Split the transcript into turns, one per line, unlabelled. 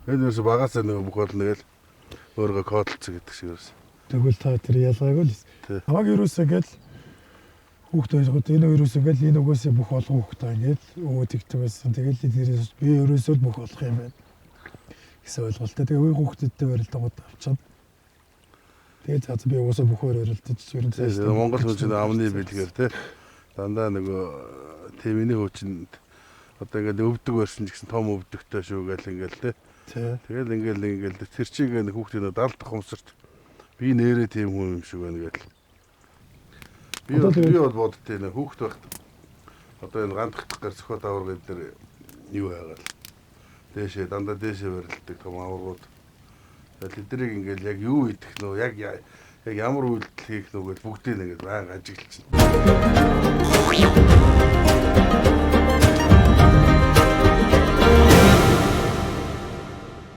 Энэ ерөөсө багасаа нөгөө бүх болно гээл өөрийгөө кодлцсон гэдэг шиг ерөөсө.
Тэгвэл та тэр ялгаагүй л.
Тий.
Намайг ерөөсөө гэл хүүхд ойлгоод энэ ерөөсөө гэл энэ угаасаа бүх олон хүүхд байгаа ингээд өвөө тэгдэг байсан. Тэгэл тэрээс би ерөөсөө л бүх болох юм байна гэсэн ойлголттой. Тэгээ үе хүүхдүүдтэй барилдангууд авчаад тэгээ за би угаасаа бүх өөр барилдаж ер нь
Тийм,
цаашдаа
Монгол хүн чинь амны бэлгээр тий. Дандаа нөгөө тийм миний хүү чинь одоо ингээд өвдөг барьсан ч гэсэн том өвдөгтэй шүү гэл ингээл тий.
Тий.
Тэгэл ингээл ингээл тэр чинь ингээд хүүхдийн нөгөө далд ухамсарт би нэрээ тийм хүн юм шиг байна гэл. Би
Одоо
бол
тэгэл-
би бол боддтой нэ хүүхд байхад одоо энэ гандах гар цохиод аварга энэ дэр юу яагаал. Дээшээ дандаа дээшээ барилдаг том аваргууд. Тэгэл тэднийг ингээл яг юу идэх нөө яг яг ямар үйлдэл хийх нөө гэж бүгдийг ингээд баян ажиглчихна.